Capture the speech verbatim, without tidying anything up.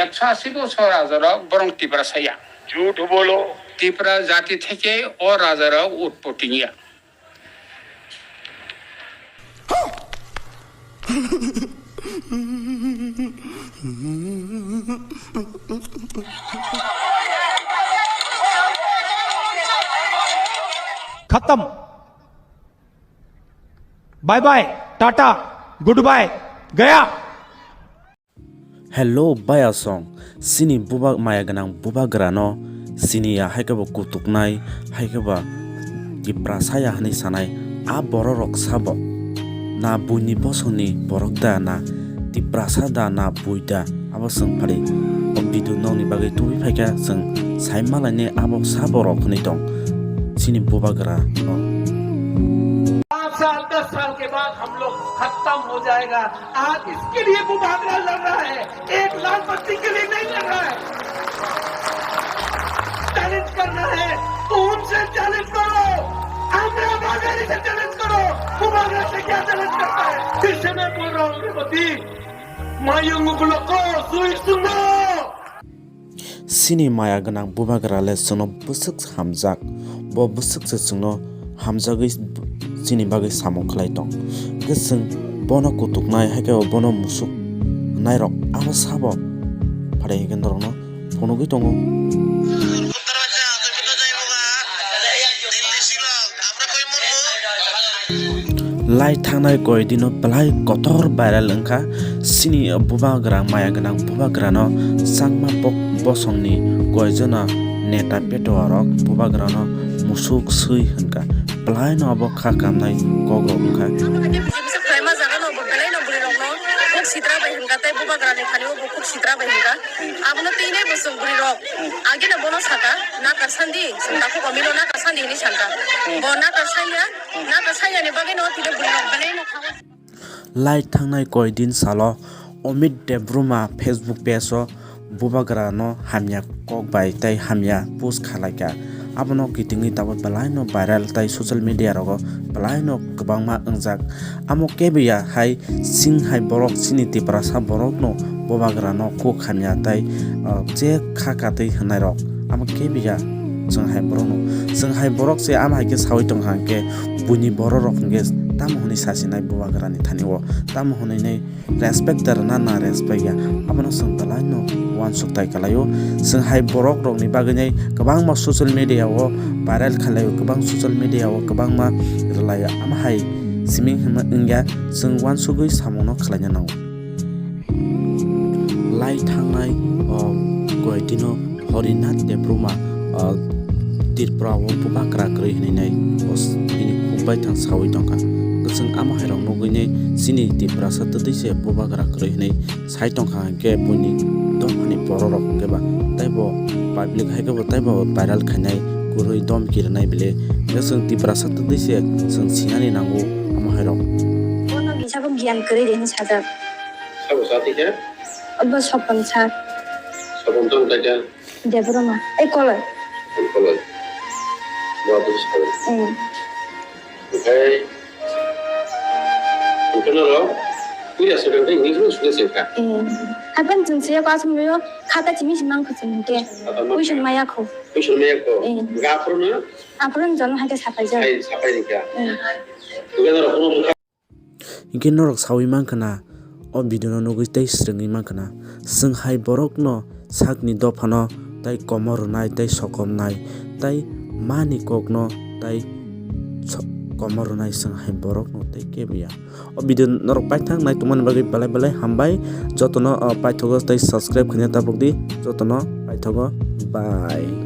একশো আশি বছর রাজারা বরং ত্রিপুরা সাইয়া। ঝুট বলো। ত্রিপুরা জাতি থেকে ও রাজারা উৎপত্তি নিয়া। खत्म। Bye bye, tata, good bye, गया। Hello, bayasong, chini buba maya gwnang bubagrano chini ya hai khe bo kutuknai, hai khe ba Tiprasa ya hwnwi sanai, a bororok sabo na buini bosongni borok da na Tiprasa da na bui da, abo chwng phari o video nokni bagwi tubui phaikha, chwng sai malainai abo sabo rok hwnwi tong chini bubagrano. पाँच साल, दस साल के बाद हम लोग खत्म हो जाएगा। आज इसके लिए बुबागरा लड़ रहा है, एक लाल बत्ती के लिए नहीं लड़ रहा है। चैलेंज करना है तो उनसे चैलेंज करो, हमरा बाजारी से चैलेंज करो, बुबागरा से क्या चैलेंज करता है? फिर से मैं बोल रहा हूँ, रेवती, मायूंग को सुई सुनो। Chini maya gwnang bubagra le chwngno bwswk hamjak, bo bwswk se chwngno hamjagwi chini bagwi samung khlai tong. Hwnkhe chwng bono kutuknai, hai khe bono musuk nairok abo sabo pharai hwnkhe norokno phunugwi tongo. Lai thangnai koi dino belai kotor viral wngkha. Chini bubagra, maya gwnang bubagrano changma bok-, bosongni koijono neta petuarok bubagrano musuk swi hwnkha. Belaino abo kha kamnai kokrok wngkha. Abo hai khe bisi bwswk khlaima jagano bo belaino bwrwirokno kok sitra bai hwnkha tei bubagrani thani o bo kok sitra bai hwnkha. Abono twi nai bo chwng bwrwirok ageno bono saka, "Nakar sandi, chwng takhuk omino nakar sandi," hwnwi sankha. Bo nakar sanya, nakar sanyani bagwino tini bwrwirok belaino kha o. Lai thangnai koi din salo Amit Debbarma Facebook page o bubagrano hamya kok bai tei hamya post khalaikha. Abono kitingwi tabuk belaino viral tei social media rogo belaino kwbangma wngjak. Amo kebiya hai sing hai borok chini Tiprasa borokno bubagrano kuk hamya tei, ah, je kha katwi hwnnairok amo kebiya chwng hai borokno. Chwng hai borok se amo hai khe saui tongkha hwnkhe buini bororok hwnkhe tamo hwnwi sasinai bubagrani thani o, tamo hwnwi nai respect da rwna na respect ya, abono chwng belaino uansuk tai kwlaio. Chwng hai borok rokni bagwi nai kwbangma social media o viral khlaio, kwbang social media o kwbangma rwlaio, amo hai siming hwnma wngya, chwng uansugwi samungno khlaina nango. Lai thangnai, o, koi dino Horinath Debbarma, ah, Tripura o bubagra kwrwi hwnwi nai, o s-, bini khuk bai thang saui tongkha. Kwchwng amo hai rok nugwi nai chini Tiprasa twtwi se bubagra kwrwi hwnwi sai tongkha hwnkhe buini dophani bororok hwnkhe ba taibo public hai khe bo taibo viral khainai kwrwi dom kirinai bile. Hwnkhe chwng Tiprasa twtwi se chwng sinani nango amo hai rok. Bono kisa bo giyan kwrwi de hinwi sajak. Sabo sa tikhe? Obo Sopon sir. Sopon tong tai khe? Debbarma. Ei, Koloi. Koloi. Bo abo se sao. Hmm. Okhai. Okhai noro. Puila se kang English no sule se kha. Hmm. Hapan jung se ko asum yo khata chimi simang kho chimi ke. Khata ma. Puisun maya kho. Puisun maya kho. Hmm. Ga pro na? Apron jon hai ke sapai jon. Hai sapai ni kha. Hmm. Okhai noro kono Hinkhe norok saui mankha na, o video no nugwi tei swrwngwi mankha na, chwng hai borokno sakni dophano tei komor rwnai tei sokomnai tei mani kokno tei so-, komor rwnai chwng hai borokno tei kebuya. O video norok paithak nai tongmani bagwi belai belai hambai, jotono, o, paithago tei subscribe khaina tabukdi, jotono paithago, bye.